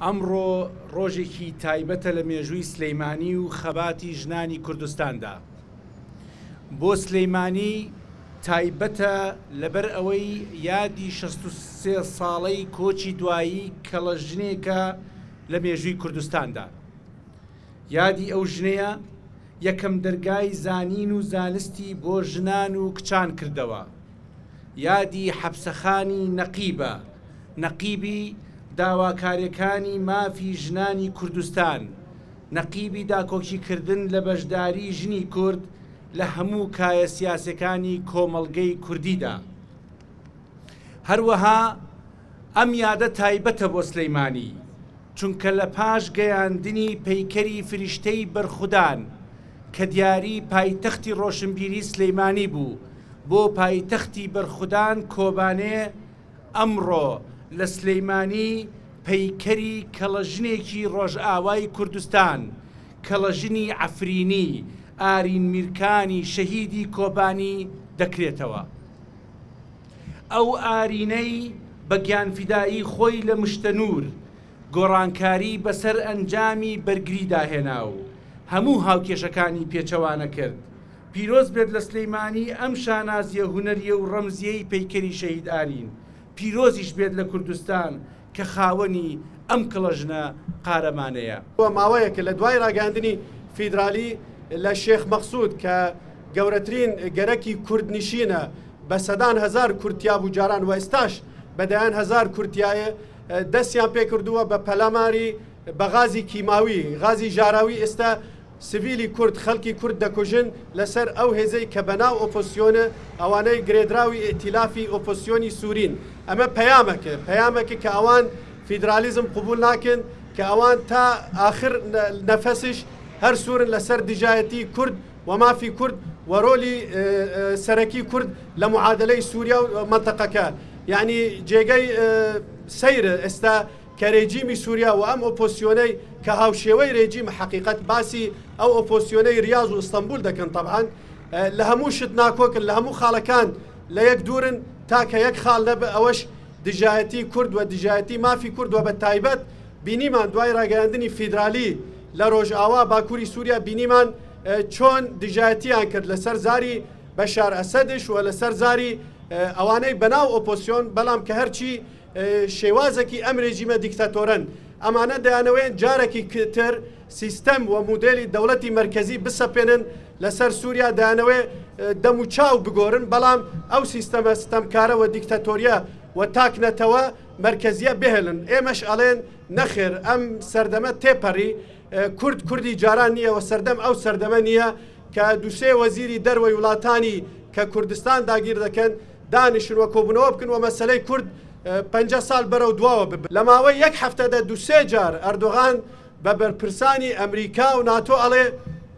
ئەمڕۆ ڕۆژێکی تایبەتە لە مێژووی سلیمانی و خەباتی ژنانی کوردستاندا. بۆ سلیمانی تایبەتە لەبەر ئەوەی یادی 63 ساڵەی کۆچی دوایی کەڵە ژنێکە لە مێژووی کوردستاندا. یادی ئەو ژنەیە یەکەم دەرگای زانین و زانستی بۆ ژنان و کچان کردەوە. یادی حەپسەخانی نەقیبە، نەقیبی داواکاریەکانی مافی ژنانی کوردستان، نەقیبی داکۆکیکردن لە بەشداری ژنی کورد لە هەموو کایە سیاسیەکانی کۆمەڵگەی کوردیدا. هەروەها ئەم یادە تایبەتە بۆ سلیمانی، چونکە لە پاش گەیاندنی پەیکەری فریشتەی بەرخودان کە دیاری پایتەختی ڕۆشنبیری سلیمانی بوو بۆ پایتەختی بەرخودان کۆبانێ، ئەمڕۆ لە سلیمانی پەیکەری کەڵەژنێکی ڕۆژئاوای کوردستان، کەڵەژنی عەفرینی، ئارین میرکانی شەهیدی کۆبانی دەکرێتەوە. ئەو ئارینەی بە گیانفیدایی خۆی لە مشتەنوور گۆڕانکاری بەسەر ئەنجامی بەرگریدا هێنا و هەموو هاوکێشەکانی پێچەوانە کرد، پیرۆز بێت لە سلیمانی ئەم شانازیە هونەریە و ڕەمزیەی پەیکەری شەهید ئارین، پیرۆزیش بێت لە کوردستان کە خاوەنی ئەم کڵەژنە قارەمانەیە. ماوەیەکە لە دوای ڕاگەیاندنی فیدرالی لە شێخ مەقسود کە گەورەترین گەرەکی کوردنشینە بە سەدان هەزار کورد تیابوو جاران و ئێستاش بە دەیان هەزار کورد تیایە دەستیان پێکردووە بە پەلاماری بە غازی کیماوی غازی ژاراوی ئێستا سڤیلی کورد خەلکی کورد دەکوژن لەسەر ئەو هێزەی کە بەناو ئۆپۆزسیۆنە ئەوانەی گرێدراوی ئیئتیلافی ئۆپۆزسیۆنی سورین ئەمە پەیامەکە پەیامەکە کە ئەوان فیدرالیزم قبول ناکەن کە ئەوان تا ئاخر نەفەسش هەر سورن لەسەر دژایەتی کورد و مافی کورد و رۆلی سەرەکی کورد لە معادلەی سوریا و مەنتەقەکە یەعنی جێگەی سەیرە ئێستا کە رێجیمی سوریا و ئەم ئۆپۆزسیۆنەی کە هاوشێوەی رێجیمە حەقیقەت باسی ئەو ئۆپۆزسیۆنەی ریاز و ئستەنبول دەکەن تەبعەن لە هەموو شت ناکۆکن لە هەموو خاڵەکان لە یەک دوورن تاکە یەک خاڵ نەبێ ئەوەش دژایەتی کورد و دژایەتی مافی کورد و بە تایبەت بینیمان دوای راگەیاندنی فیدرالی لە رۆژئاوا باکوری سوریا بینیمان چۆن دژایەتیان کرد لەسەر زاری بەشار ئەسەدش و لەسەر زاری ئەوانەی بەناو ئۆپۆزسیۆن بەڵام کە هەرچی شێوازەکی ئەم رێژیمە دیکتاتۆرەن ئەمانە دەیانەوەێن جارەکی تر سیستەم و مودێلی دەوڵەتی مەرکەزی بسەپێنن لەسەر سووریا دەیانەوێ دەم و چاو بگۆرن بەڵام ئەو سیستەمە ستەمکارە و دیکتاتۆریە و تاک نەتەوە مەرکەزیە بهێلن ئێمەش ئەڵێن نەخێر ئەم سەردەمە تێپەری کورد کوردی جاران نییە و سەردەم ئەو سەردەمە نییە کە دووسێ وەزیری دەروەی وڵاتانی کە کوردستان داگیر دەکەن دانیشن و کۆبوونەوە بکەن و مەسەلەی کورد 50 ساڵ بەرەو دواوە ببن. لە ماوەی یەک هەفتەدا دوو سێ جار ئەردۆغان بە بەرپرسانی ئەمریکا و ناتۆ ئەڵێ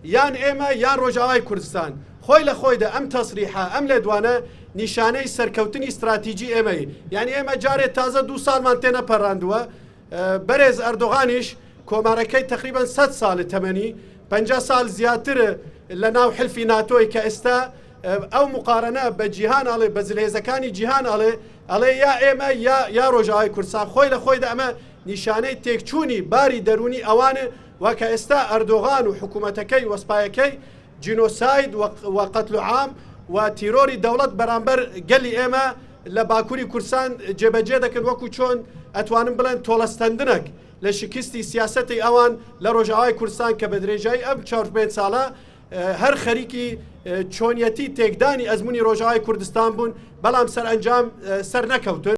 یان ئێمە یان ڕۆژئاوای کوردستان. خۆی لە خۆیدا ئەم تەسریحە، ئەم لێدوانە نیشانەی سەرکەوتنی ستراتیجی ئێمەی. یانی ئێمە جارێ تازە دوو ساڵمان تێنەپەڕاندووە، بەرێز ئەردۆغانیش کۆمارەکەی تەقریبەن سەد ساڵ تەمەنی، 50 ساڵ زیاتر لە ناو حلفی ناتۆی کە ئێستا ئەو مقارنە بە جیهان ئەڵێ بە زلهێزەکانی جیهان ئەڵێ ئەڵێ یا ئێمە یا یا ڕۆژئاوای کوردستان خۆی لە خۆیدا ئەمە نیشانەی تێکچوونی باری دەروونی ئەوانە و کە ئێستا ئەردۆغان و حکوومەتەکەی وەسپایەکەی جینۆساید و قەتل و عام و تیرۆری دەوڵەت بەرامبەر گەلی ئێمە لە باکووری کوردستان جێبەجێ دەکەن وەکو چۆن ئەتوانم بڵێن تۆڵەستەندنەک لە شکستی سیاسەتی ئەوان لە ڕۆژئاوای کوردستان کە بە درێژایی ئەم چوار پێنج ساڵە هەر خەریکی چۆنیەتی تێکدانی ئەزموونی ڕۆژئاوای کوردستان بوون، بەڵام سەرئەنجام سەرنەکەوتن.